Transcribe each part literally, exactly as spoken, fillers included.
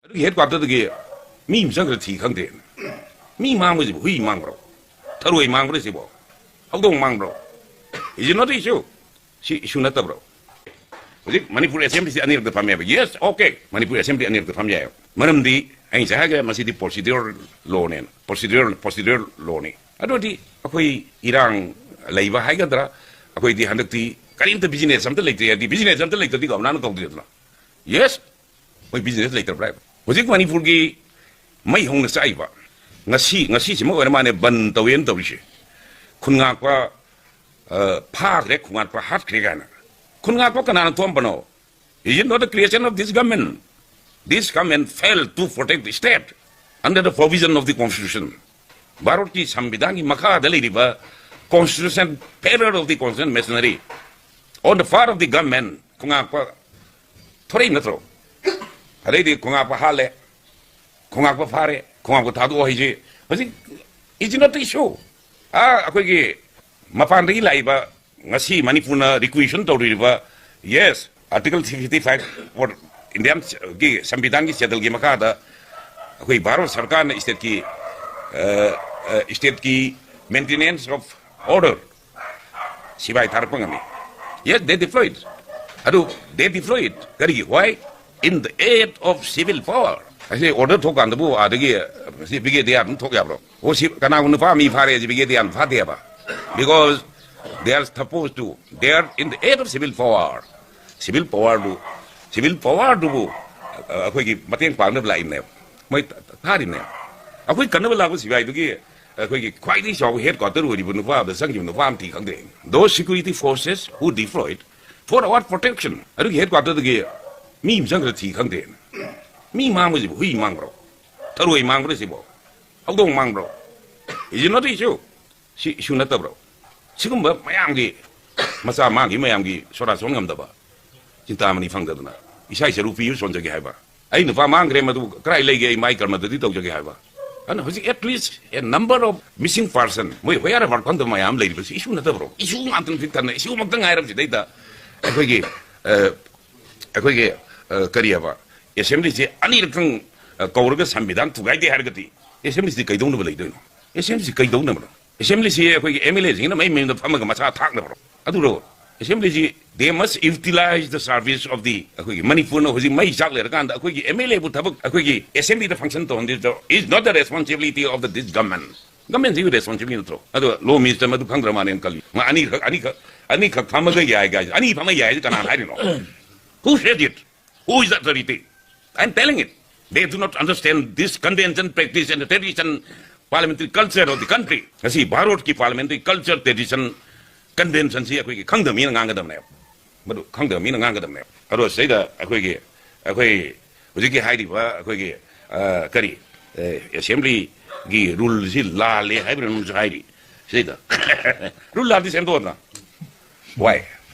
ꯑꯗꯨꯒꯤ ꯍꯦꯗ ꯀ꯭ꯋꯥꯇꯔꯗꯒꯤ ꯃꯤ ꯑꯃ ꯆꯪꯈ꯭ꯔ ꯊꯤ ꯈꯪꯗꯦ꯫ ꯃꯤ ꯃꯥꯡꯕꯁꯤꯕꯨ ꯍꯨꯏ ꯃꯥꯡꯕ꯭ꯔꯣ? ꯊꯔꯣꯏ ꯃꯥꯡꯕ꯭ꯔꯣ ꯁꯤꯕꯣ? ꯍꯧꯗꯣꯡ ꯃꯥꯡꯕ꯭ꯔꯣ? Is it not issue? ꯁꯤ issue ꯅꯠꯇꯕ꯭ꯔꯣ? ꯍꯧꯖꯤꯛ ꯃꯅꯤꯄꯨꯔ ꯑꯦꯁꯦꯝꯕ꯭ꯂꯤꯁꯤ ꯑꯅꯤꯔꯛꯇ ꯐꯝꯃꯦꯕ꯫ Yes, okay, ꯃꯅꯤꯄꯨꯔ ꯑꯦꯁꯦꯝꯕ꯭ꯂꯤ ꯑꯅꯤꯔꯛꯇ ꯐꯝ ꯌꯥꯏꯕ꯫ ꯃꯔꯝꯗꯤ ꯑꯩ ꯉꯁꯥꯏ ꯍꯥꯏꯈ꯭ꯔꯦ, ꯃꯁꯤꯗꯤ ꯄ꯭ꯔꯣꯁꯤꯗ꯭ꯌꯨꯔ ꯂꯣꯅꯦꯅ, ꯄ꯭ꯔꯣꯁꯤꯗ꯭ꯌꯨꯔ ꯄ꯭ꯔꯣꯁꯤꯗ꯭ꯌꯨꯔ ꯂꯣꯅꯤ꯫ ꯑꯗꯨꯗꯤ ꯑꯩꯈꯣꯏ ꯏꯔꯥꯡ ꯂꯩꯕ ꯍꯥꯏꯒꯗ꯭ꯔꯥ, ꯑꯩꯈꯣꯏꯗꯤ ꯍꯟꯗꯛꯇꯤ ꯀꯔꯤꯝꯇ ꯕꯤꯖꯤꯅꯦꯁ ꯑꯝꯇ ꯂꯩꯇ꯭ꯔꯦ ꯍꯥꯏꯗꯤ, ꯕꯤꯖꯤꯅꯦꯁ ꯑꯝꯇ ꯂꯩꯇ꯭ꯔꯗꯤ ꯒꯚꯔꯅꯔꯅ ꯀꯧꯗ꯭ꯔꯦꯗꯅ꯫ Yes, ꯃꯣꯏ ꯕꯤꯖꯤꯅꯦꯁ ꯂꯩꯇꯕ꯭ꯔꯥ ꯍꯥꯏꯕ? ꯍꯧꯖꯤꯛ ꯃꯅꯤꯄꯨꯔꯒꯤ ꯃꯩ ꯍꯧꯅ ꯆꯥꯛꯏꯕ, ꯉꯁꯤ, ꯉꯁꯤꯁꯤꯃ ꯑꯣꯏꯔ ꯃꯥꯅꯦ ꯕꯟ ꯇꯧꯋꯦꯅ ꯇꯧꯔꯤꯁꯦ꯫ ꯈꯨꯟꯉꯥꯛꯄ, ꯑ, ꯐꯥꯈ꯭ꯔꯦ, ꯈꯨꯟꯉꯥꯛꯄ ꯍꯥꯠꯈ꯭ꯔꯦ ꯀꯥꯏꯅ꯫ ꯈꯨꯟꯉꯥꯛꯄ ꯀꯅꯥꯅ ꯊꯣꯛꯍꯟꯕꯅꯣ? Is it not the creation of this government? This government failed to protect the state under the provision of the constitution. ꯚꯥꯔꯠꯀꯤ ꯁꯪꯕꯤꯙꯥꯟꯒꯤ ꯃꯈꯥꯗ ꯂꯩꯔꯤꯕ constitution, failure of the constitution machinery on the part of the government, ꯈꯨꯟꯉꯥꯛꯄ ꯊꯣꯔꯛꯏ ꯅꯠꯇ꯭ꯔꯣ? ꯑꯗꯩꯗꯤ ꯈꯨꯟꯉꯥꯛꯄ ꯍꯥꯠꯂꯦ, ꯈꯨꯟꯉꯥꯛꯄ ꯐꯥꯔꯦ, ꯈꯨꯟꯉꯥꯛꯄ ꯊꯥꯗꯣꯛꯑꯣ ꯍꯥꯏꯁꯦ ꯍꯧꯖꯤꯛ is not issue. ꯑꯥ, ꯑꯩꯈꯣꯏꯒꯤ ꯃꯄꯥꯟꯗꯒꯤ ꯂꯥꯛꯏꯕ, ꯉꯁꯤ ꯃꯅꯤꯄꯨꯔꯅ ꯔꯤꯀ꯭ꯋꯤꯖꯤꯁꯟ ꯇꯧꯔꯤꯕ, yes, Article three fifty five for Indian ꯒꯤ ꯁꯪꯕꯤꯙꯥꯟꯒꯤ ꯁꯦꯗꯜꯒꯤ ꯃꯈꯥꯗ ꯑꯩꯈꯣꯏ ꯚꯥꯔꯠ ꯁꯔꯀꯥꯔꯅ ꯁ꯭ꯇꯦꯠꯀꯤ, ꯑ, ꯑ, ꯁ꯭ꯇꯦꯠꯀꯤ maintenance of order ꯁꯤꯐꯥꯏ ꯊꯥꯔꯛꯄ ꯉꯝꯃꯤ꯫ Yes, they deployed. ꯑꯗꯨ they deployed ꯀꯔꯤꯒꯤ? Why? In the aid of civil power. ꯑꯁꯤ ꯑꯣꯔꯗꯔ ꯊꯣꯛꯀꯥꯟꯗꯕꯨ ꯑꯥꯗꯒꯤ ꯁꯤ ꯕ꯭ꯔꯤꯒꯦꯗꯤꯌꯔ ꯑꯗꯨꯝ ꯊꯣꯛ ꯌꯥꯕ꯭ꯔꯣ? ꯑꯣ, ꯁꯤ ꯀꯅꯥꯒꯨꯝꯕ ꯅꯨꯄꯥ ꯃꯤ ꯐꯥꯔꯦ ꯍꯥꯏꯁꯤ ꯕ꯭ꯔꯤꯒꯦꯗꯤꯌꯔꯅ ꯐꯥꯗꯦꯕ꯫ Because they are supposed to, they are in the aid of civil power. Civil ꯄꯋꯥꯔꯗꯨ, ꯁꯤꯚꯤꯜ ꯄꯋꯥꯔꯗꯨꯕꯨ, ꯑ, ꯑꯩꯈꯣꯏꯒꯤ ꯃꯇꯦꯡ ꯄꯥꯡꯅꯕ ꯂꯥꯛꯏꯕꯅꯦꯕ꯫ ꯃꯣꯏ ꯊꯥꯔꯤꯕꯅꯦꯕ꯫ ꯑꯩꯈꯣꯏ ꯀꯟꯅꯕ ꯂꯥꯛꯄ ꯁꯤꯐꯥꯏꯗꯨꯒꯤ ꯑꯩꯈꯣꯏꯒꯤ ꯈ꯭ꯋꯥꯏꯗꯒꯤ ꯆꯥꯎꯕ ꯍꯦꯗ ꯀ꯭ꯋꯥꯇꯔ ꯑꯣꯏꯔꯤꯕ ꯅꯨꯄꯥ ꯑꯗꯨꯗ ꯆꯪꯈꯤꯕ ꯅꯨꯄꯥ ꯑꯃ ꯊꯤ ꯈꯪꯗꯦ꯫ Those security forces who deployed for our protection, ꯑꯗꯨꯒꯤ ꯍꯦꯗ ꯀ꯭ꯋꯥꯇꯔꯗꯒꯤ ꯃꯤ ꯑꯃ ꯆꯪꯈ꯭ꯔ ꯊꯤ ꯈꯪꯗꯦ꯫ ꯃꯤ ꯃꯥꯡꯕꯁꯤꯕꯨ ꯍꯨꯏ ꯃꯥꯡꯕ꯭ꯔꯣ? ꯊꯔꯣꯏ ꯃꯥꯡꯕ꯭ꯔꯣ ꯁꯤꯕꯣ? ꯍꯧꯗꯣꯡ ꯃꯥꯡꯕ꯭ꯔꯣ? Is it not issue? ꯁꯤ ꯏꯁꯨ ꯅꯠꯇꯕ꯭ꯔꯣ? ꯁꯤꯒꯨꯝꯕ ꯃꯌꯥꯝꯒꯤ ꯃꯆꯥ ꯃꯥꯡꯈꯤ ꯃꯌꯥꯝꯒꯤ ꯁꯣꯔꯥ ꯁꯣꯟ ꯉꯝꯗꯕ, ꯆꯤꯟꯇꯥꯃꯅꯤ ꯐꯪꯗꯗꯅ ꯏꯁꯥ ꯏꯆꯔꯨ ꯄꯤꯌꯨ ꯁꯣꯟꯖꯒꯦ ꯍꯥꯏꯕ, ꯑꯩ ꯅꯨꯄꯥ ꯃꯥꯡꯈ꯭ꯔꯦ ꯃꯗꯨ ꯀꯗꯥꯏ ꯂꯩꯒꯦ ꯑꯩ ꯃꯥꯏ ꯀꯔꯃꯗꯨꯗꯤ ꯇꯧꯖꯒꯦ ꯍꯥꯏꯕ꯫ ꯑꯗꯨꯅ ꯍꯧꯖꯤꯛ at least a number of missing person, ꯃꯣꯏ wherever ꯈꯪꯗꯕ ꯃꯌꯥꯝ ꯂꯩꯔꯤꯕꯁꯤ ꯏꯁꯨ ꯅꯠꯇꯕ꯭ꯔꯣ? ꯏꯁꯨ ꯉꯥꯛꯇꯅ ꯄꯤꯛ ꯊꯟꯅ ꯏꯁꯨꯃꯛꯇ ꯉꯥꯏꯔꯕꯁꯤꯗꯩꯗ ꯑꯩꯈꯣꯏꯒꯤ, ꯑ, ꯑꯩꯈꯣꯏꯒꯤ, ꯑ, ꯀꯔꯤ ꯍꯥꯏꯕ, ꯑꯦꯁꯦꯝꯕ꯭ꯂꯤꯁꯤ ꯑꯅꯤꯔꯛꯇꯪ, ꯑ, ꯀꯧꯔꯒ ꯁꯪꯕꯤꯙꯥꯟ ꯊꯨꯒꯥꯏꯗꯦ ꯍꯥꯏꯔꯒꯗꯤ ꯑꯦꯁꯦꯝꯕ꯭ꯂꯤꯁꯤ ꯀꯩꯗꯧꯅꯕ ꯂꯩꯗꯣꯏꯅꯣ? ꯑꯦꯁꯦꯝꯕ꯭ꯂꯤꯁꯤ ꯀꯩꯗꯧꯅꯕꯅꯣ? ꯑꯦꯁꯦꯝꯕ꯭ꯂꯤꯁꯤ ꯑꯩꯈꯣꯏꯒꯤ ꯑꯦꯝ ꯑꯦꯜ ꯑꯦꯁꯤꯡꯅ ꯃꯩ ꯃꯌꯨꯝꯗ ꯐꯝꯃꯒ ꯃꯁꯥ ꯊꯥꯛꯅꯕ꯭ꯔꯣ? ꯑꯗꯨꯔꯣ? ꯑꯦꯁꯦꯝꯕ꯭ꯂꯤꯁꯤ, they must utilize the service of the, ꯑꯩꯈꯣꯏꯒꯤ ꯃꯅꯤꯄꯨꯔꯅ ꯍꯧꯖꯤꯛ ꯃꯩ ꯆꯥꯛ ꯂꯩꯔꯀꯥꯟꯗ ꯑꯩꯈꯣꯏꯒꯤ ꯑꯦꯝ ꯑꯦꯜ ꯑꯦꯕꯨ ꯊꯕꯛ ꯑꯩꯈꯣꯏꯒꯤ ꯑꯦꯁꯦꯝꯕ꯭ꯂꯤꯗ ꯐꯪꯁꯟ ꯇꯧꯍꯟꯗꯣꯏꯗꯣ is not the responsibility of the, this government. ꯒꯃꯦꯟꯁꯤꯒꯤ ꯔꯦꯁꯄꯣꯟꯁꯤꯕꯤꯂꯤꯇꯤ ꯅꯠꯇ꯭ꯔꯣ? ꯑꯗꯣ ꯂꯣ ꯃꯤꯅꯤꯁꯇꯔ ꯃꯗꯨ ꯈꯪꯗ꯭ꯔ ꯃꯥꯜꯂꯦꯅ ꯈꯜꯂꯤ꯫ ꯃꯥ ꯑꯅꯤꯈꯛ, ꯑꯅꯤꯈꯛ, ꯑꯅꯤꯈꯛ ꯐꯝꯃꯒ ꯌꯥꯏ ꯀꯥꯏꯁꯦ, ꯑꯅꯤ ꯐꯝꯃ ꯌꯥꯏ ꯍꯥꯏꯁꯦ ꯀꯅꯥꯅ ꯍꯥꯏꯔꯤꯅꯣ? Who said it? Who is the authority? I am telling it. They do not understand this convention practice and the tradition, parliamentary culture of the country. ꯉꯁꯤ ꯚꯥꯔꯠꯀꯤ parliamentary culture, tradition, conventionꯁꯤ ꯑꯩꯈꯣꯏꯒꯤ ꯈꯪꯗꯕ ꯃꯤꯅ ꯉꯥꯡꯒꯗꯕꯅꯦꯕ꯫ ꯃꯗꯨ ꯈꯪꯗꯕ ꯃꯤꯅ ꯉꯥꯡꯒꯗꯕꯅꯦꯕ꯫ ꯑꯗꯣ ꯁꯤꯗꯩꯗ ꯑꯩꯈꯣꯏꯒꯤ, ꯑꯩꯈꯣꯏ ꯍꯧꯖꯤꯛꯀꯤ ꯍꯥꯏꯔꯤꯕ ꯑꯩꯈꯣꯏꯒꯤ, ꯑ, ꯀꯔꯤ, ꯑ, ꯑꯦꯁꯦꯝꯕ꯭ꯂꯤꯒꯤ ꯔꯨꯜꯁꯤ ꯂꯥꯜꯂꯦ ꯍꯥꯏꯕ ꯑꯃꯁꯨ ꯍꯥꯏꯔꯤ ꯁꯤꯗꯩꯗ꯫ ꯔꯨꯜ ꯂꯥꯜꯗꯤ ꯁꯦꯝꯗꯣꯛꯑꯣꯗꯅ꯫ Why?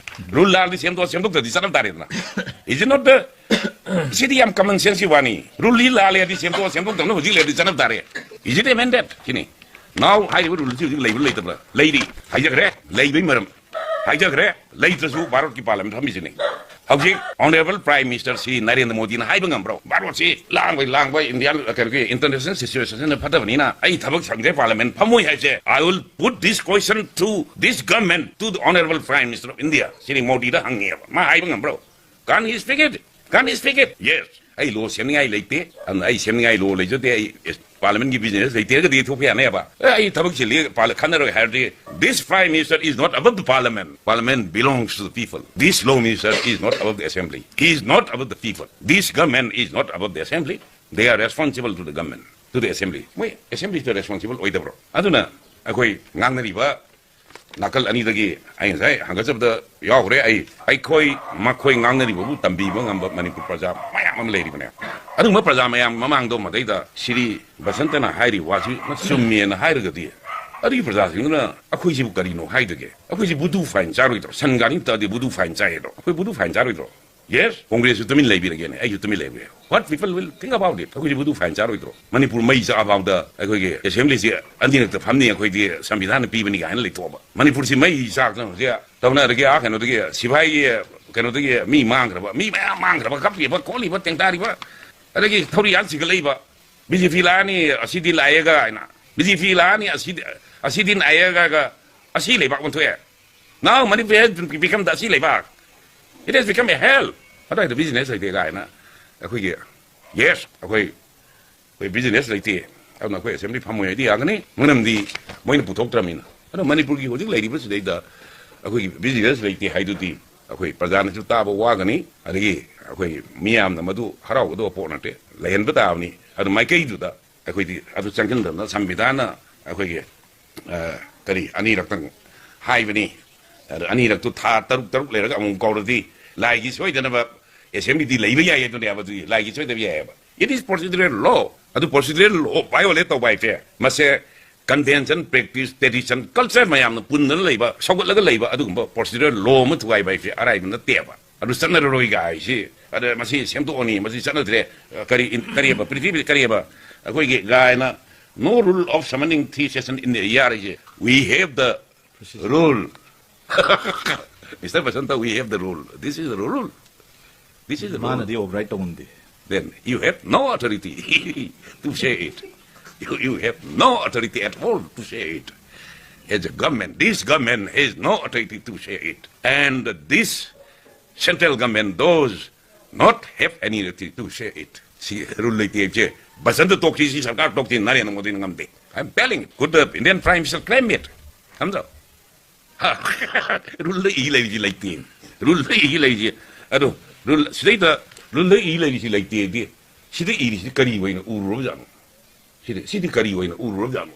ꯔꯨꯜ ꯂꯥꯜꯗꯤ ꯁꯦꯝꯗꯣꯛ, ꯁꯦꯝꯗꯣꯛꯇ꯭ꯔꯗꯤ ꯆꯠꯅꯕ ꯇꯥꯔꯦꯗꯅ꯫ Is it not the, ꯁꯤꯗꯤ ꯌꯥꯝ common senseꯀꯤ ꯋꯥꯅꯤ꯫ ꯔꯨꯜꯗꯤ ꯂꯥꯜꯂꯦ ꯍꯥꯏꯗꯤ ꯁꯦꯝꯗꯣꯛ, ꯁꯦꯝꯗꯣꯛꯇꯕꯅ ꯍꯧꯖꯤꯛ ꯂꯩꯔꯗꯤ ꯆꯠꯅꯕ ꯇꯥꯔꯦ꯫ Is it amended? ꯁꯤꯅꯤ꯫ Now ꯍꯥꯏꯔꯤꯕ ꯔꯨꯜꯁꯤ ꯍꯧꯖꯤꯛ ꯂꯩꯕ꯭ꯔꯥ ꯂꯩꯇꯕ꯭ꯔꯥ? ꯂꯩꯔꯤ꯫ ꯍꯥꯏꯖꯈ꯭ꯔꯦ꯫ ꯂꯩꯕꯩ ꯃꯔꯝ꯫ ꯍꯥꯏꯖꯈ꯭ꯔꯦ꯫ ꯂꯩꯇ꯭ꯔꯁꯨ ꯚꯥꯔꯠꯀꯤ parliament ꯐꯝꯃꯤꯁꯤꯅꯤ꯫ ꯍꯧꯖꯤꯛ honourable prime minister Shri Narendra ꯃꯣꯗꯤꯅ ꯍꯥꯏꯕ ꯉꯝꯕ꯭ꯔꯣ? ꯚꯥꯔꯠꯁꯤ ꯂꯥꯡꯕꯩ ꯂꯥꯡꯕ, ꯏꯟꯗꯤꯌꯥ, ꯀꯩꯅꯣꯒꯤ international situationꯁꯤꯅ ꯐꯠꯇꯕꯅꯤꯅ ꯑꯩ ꯊꯕꯛ ꯁꯪꯗ꯭ꯔꯦ, parliament ꯐꯝꯃꯣꯏ ꯍꯥꯏꯁꯦ꯫ I will put this question to this government, to the honourable prime minister of India. ꯁꯤꯅꯤ ꯃꯣꯗꯤꯗ ꯍꯪꯉꯦꯕ꯫ ꯃꯥ ꯍꯥꯏꯕ ꯉꯝꯕ꯭ꯔꯣ? Can he speak it? Can he speak it? Yes. ꯑꯩ ꯂꯣ ꯁꯦꯝꯅꯤꯡꯉꯥꯏ ꯂꯩꯇꯦ꯫ ꯑꯗꯨꯅ ꯑꯩ ꯁꯦꯝꯅꯤꯡꯉꯥꯏ ꯂꯣ ꯂꯩꯖꯗꯦ꯫ ꯑꯩ parliamentꯀꯤ business ꯂꯩꯇꯦ ꯍꯥꯏꯔꯒꯗꯤ ꯊꯣꯛꯄ ꯌꯥꯅꯦꯕ꯫ ꯑꯦ, ꯑꯩ ꯊꯕꯛ ꯆꯤꯜꯂꯤ, ꯄꯥꯜ-, ꯈꯟꯅꯔꯣꯏ ꯍꯥꯏꯔꯗꯤ, this prime minister is not above the parliament. Parliament belongs to the people. This law minister is not above the assembly. He is not above the people. This government is not above the assembly. They are responsible to the government, to the assembly. ꯃꯣꯏ assemblyꯗ responsible ꯑꯣꯏꯗꯕ꯭ꯔꯣ? ꯑꯗꯨꯅ ꯑꯩꯈꯣꯏ ꯉꯥꯡꯅꯔꯤꯕ ꯅꯥꯀꯜ ꯑꯅꯤꯗꯒꯤ ꯑꯩ ꯉꯁꯥꯏ ꯍꯪꯒꯠꯆꯕꯗ ꯌꯥꯎꯈ꯭ꯔꯦ꯫ ꯑꯩ, ꯑꯩꯈꯣꯏ ꯃꯈꯣꯏ ꯉꯥꯡꯅꯔꯤꯕꯕꯨ ꯇꯝꯕꯤꯕ ꯉꯝꯕ ꯃꯅꯤꯄꯨꯔ ꯄ꯭ꯔꯖꯥ ꯃꯌꯥꯝ ꯑꯃ ꯂꯩꯔꯤꯕꯅꯦ꯫ ꯑꯗꯨꯒꯨꯝꯕ ꯄ꯭ꯔꯖꯥ ꯃꯌꯥꯝ ꯃꯃꯥꯡꯗꯣ ꯃꯗꯩꯗ ꯁꯤꯔꯤ ꯕꯁꯟꯇꯅ ꯍꯥꯏꯔꯤ ꯋꯥꯁꯤ ꯆꯨꯝꯃꯦꯅ ꯍꯥꯏꯔꯒꯗꯤ, ꯑꯗꯨꯒꯤ ꯄ꯭ꯔꯖꯥꯁꯤꯡꯗꯨꯅ ꯑꯩꯈꯣꯏꯁꯤꯕꯨ ꯀꯔꯤꯅꯣ ꯍꯥꯏꯗꯒꯦ? ꯑꯩꯈꯣꯏꯁꯤ ꯕꯨꯗꯨ fine ꯆꯥꯔꯣꯏꯗ꯭ꯔꯣ? ꯁꯟ ꯒꯥꯔꯤ ꯇꯛꯑꯗꯤ ꯕꯨꯗꯨ fine ꯆꯥꯏ ꯍꯥꯏꯗꯣ? ꯑꯩꯈꯣꯏ ꯕꯨꯗꯨ fine ꯆꯥꯔꯣꯏꯗ꯭ꯔꯣ? Yes, ꯀꯣꯡꯒ꯭ꯔꯦꯁꯁꯨ ꯇꯨꯃꯤꯟ ꯂꯩꯕꯤꯔꯒꯦꯅꯦ, ꯑꯩꯁꯨ ꯇꯨꯃꯤꯟ ꯂꯩꯕꯤꯔꯒꯦ꯫ What people will think about it? ꯑꯩꯈꯣꯏꯁꯦ ꯕꯨꯗꯨ fine ꯆꯥꯔꯣꯏꯗ꯭ꯔꯣ? ꯃꯅꯤꯄꯨꯔ ꯃꯩ ꯆꯥꯛꯑꯐꯥꯎꯗ ꯑꯩꯈꯣꯏꯒꯤ assemblyꯁꯦ ꯑꯅꯤꯔꯛꯇ ꯐꯝꯅꯤ, ꯑꯩꯈꯣꯏꯗꯤ ꯁꯪꯕꯤꯙꯥꯟꯅ ꯄꯤꯕꯅꯤ ꯀꯥꯏꯅ ꯂꯩꯊꯣꯛꯑꯕ꯫ ꯃꯅꯤꯄꯨꯔꯁꯤ ꯃꯩ ꯆꯥꯛꯇꯅ ꯍꯧꯖꯤꯛ ꯇꯧꯅꯔꯒꯦ, ꯑꯥ, ꯀꯩꯅꯣꯗꯒꯤ ꯁꯤꯐꯥꯏꯒꯤ ꯀꯩꯅꯣꯗꯒꯤ ꯃꯤ ꯃꯥꯡꯈ꯭ꯔꯕ, ꯃꯤ ꯃꯌꯥꯝ ꯃꯥꯡꯈ꯭ꯔꯕ, ꯀꯞꯄꯤꯕ ꯈꯣꯠꯂꯤꯕ ꯇꯦꯡꯇꯥꯔꯤꯕ, ꯑꯗꯒꯤ ꯊꯧꯔꯤ ꯌꯥꯟ ꯆꯤꯡꯈꯠꯂꯛꯏꯕ, ꯕꯤ ꯖꯦ ꯄꯤ ꯂꯥꯛꯑꯅꯤ ꯑꯁꯤꯗꯤ ꯂꯥꯛꯑꯦꯒ ꯍꯥꯏꯅ, ꯕꯤ ꯖꯦ ꯄꯤ ꯂꯥꯛꯑꯅꯤ ꯑꯁꯤꯗꯤ, ꯑꯁꯤꯗꯤ ꯂꯥꯛꯑꯦꯒ ꯑꯁꯤ ꯂꯩꯕꯥꯛ ꯑꯣꯟꯊꯣꯛꯑꯦ꯫ Now Manipur has become the ꯑꯁꯤ ꯂꯩꯕꯥꯛ, it has become a hell꯫ ꯑꯗꯨꯋꯥꯏꯗ ꯕꯤꯖꯤꯅꯦꯁ ꯂꯩꯇꯦ ꯀꯥꯏꯅ ꯑꯩꯈꯣꯏꯒꯤ, ꯌꯦꯁ, ꯑꯩꯈꯣꯏ ꯑꯩꯈꯣꯏ ꯕꯤꯖꯤꯅꯦꯁ ꯂꯩꯇꯦ, ꯑꯗꯨꯅ ꯑꯩꯈꯣꯏ ꯑꯦꯁꯦꯝꯕ꯭ꯂꯤ ꯐꯝꯃꯣꯏ ꯍꯥꯏꯗꯤ ꯌꯥꯒꯅꯤ, ꯃꯔꯝꯗꯤ ꯃꯣꯏꯅ ꯄꯨꯊꯣꯛꯇ꯭ꯔꯕꯅꯤꯅ꯫ ꯑꯗꯣ ꯃꯅꯤꯄꯨꯔꯒꯤ ꯍꯧꯖꯤꯛ ꯂꯩꯔꯤꯕꯁꯤꯗꯩꯗ ꯑꯩꯈꯣꯏꯒꯤ ꯕꯤꯖꯤꯅꯦꯁ ꯂꯩꯇꯦ ꯍꯥꯏꯗꯨꯗꯤ ꯑꯩꯈꯣꯏ ꯄ꯭ꯔꯖꯥꯅꯁꯨ ꯇꯥꯕ ꯋꯥꯒꯅꯤ, ꯑꯗꯒꯤ ꯑꯩꯈꯣꯏ ꯃꯤꯌꯥꯝꯅ ꯃꯗꯨ ꯍꯔꯥꯎꯒꯗꯕ ꯄꯣꯠ ꯅꯠꯇꯦ, ꯂꯩꯍꯟꯕ ꯇꯥꯕꯅꯤ꯫ ꯑꯗꯨ ꯃꯥꯏꯀꯩꯗꯨꯗ ꯑꯩꯈꯣꯏꯗꯤ ꯑꯗꯨ ꯆꯪꯁꯤꯟꯗꯅ ꯁꯪꯕꯤꯙꯥꯟꯅ ꯑꯩꯈꯣꯏꯒꯤ, ꯑ, ꯀꯔꯤ, ꯑꯅꯤꯔꯛꯇꯪ ꯍꯥꯏꯕꯅꯤ꯫ ꯑꯗꯣ ꯑꯅꯤꯔꯛꯇꯨ ꯊꯥ ꯇꯔꯨꯛ ꯇꯔꯨꯛ ꯂꯩꯔꯒ ꯑꯃꯨꯛ ꯀꯧꯔꯗꯤ ꯂꯥꯏꯒꯤ ꯁꯣꯏꯗꯅꯕ ꯑꯦꯁꯦꯝꯕ꯭ꯂꯤꯗꯤ ꯂꯩꯕ ꯌꯥꯏ ꯑꯗꯨꯅꯦꯕ, ꯑꯗꯨꯗꯤ ꯂꯥꯏꯒꯤ ꯁꯣꯏꯗꯕ ꯌꯥꯏꯑꯕ꯫ It is procedural law꯫ ꯑꯗꯨ procedural law violate ꯇꯧꯕ ꯍꯥꯏꯁꯦ ꯃꯁꯦ convention, practice, tradition, culture ꯃꯌꯥꯝꯅ ꯄꯨꯟꯗꯅ ꯂꯩꯕ, ꯁꯧꯒꯠꯂꯒ ꯂꯩꯕ ꯑꯗꯨꯒꯨꯝꯕ procedural law ꯑꯃ ꯊꯨꯒꯥꯏꯕ ꯍꯥꯏꯁꯦ ꯑꯔꯥꯏꯕ ꯅꯠꯇꯦꯕ꯫ ꯑꯗꯨ ꯆꯠꯅꯔꯔꯣꯏ ꯒꯥꯏꯁꯤ, ꯑꯗ ꯃꯁꯤ ꯁꯦꯝꯗꯣꯛꯑꯅꯤ, ꯃꯁꯤ ꯆꯠꯅꯗ꯭ꯔꯦ, ꯀꯔꯤ, ꯀꯔꯤꯑꯕ, ꯄ꯭ꯔꯤꯊꯤꯕꯤꯗ ꯀꯔꯤꯑꯕ, ꯑꯩꯈꯣꯏꯒꯤ ꯒꯥꯏꯅ no rule of summoning three session in a year ꯍꯥꯏꯁꯦ, we have the rule꯫ Mister Basanta, we have the rule. This is the rule꯫ This is the rule꯫ ꯃꯥꯅꯗꯤ ꯑꯣꯚꯔ ꯔꯥꯏꯠ ꯇꯧꯉꯝꯗꯦ꯫ Then you have no authority to say it. You, you have no authority at all to say it. As a government, this government has no authority to say it. And this central government does not have any authority to say it꯫ ꯁꯤ rule ꯂꯩꯇꯦ ꯍꯥꯏꯕꯁꯦ ꯕꯁꯟꯇ ꯇꯣꯛꯁꯤ, ꯁꯤ ꯁꯔꯀꯥꯔ ꯇꯣꯛꯁꯤ, ꯅꯔꯦꯟꯗ꯭ꯔ ꯃꯣꯗꯤꯅ ꯉꯝꯗꯦ꯫ I am telling it. Could the Indian Prime Minister claim it? ꯈꯪꯗ꯭ꯔꯣ? ꯔꯨꯜꯗ E ꯂꯩꯔꯤꯁꯤ ꯂꯩꯇꯦ꯫ ꯔꯨꯜꯗ ꯏ ꯂꯩꯔꯤꯁꯤ, ꯑꯗꯣ ꯔꯨꯜ ꯁꯤꯗꯩꯗ ꯔꯨꯜꯗ ꯏ ꯂꯩꯔꯤꯁꯤ ꯂꯩꯇꯦꯗꯤ, ꯁꯤꯗ ꯏꯔꯤꯁꯤ ꯀꯔꯤ ꯑꯣꯏꯅ ꯎꯔꯨꯔꯕꯖꯥꯠꯅꯣ? ꯁꯤꯗꯤ, ꯁꯤꯗꯤ ꯀꯔꯤ ꯑꯣꯏꯅ ꯎꯔꯨꯔꯕꯖꯥꯠꯅꯣ?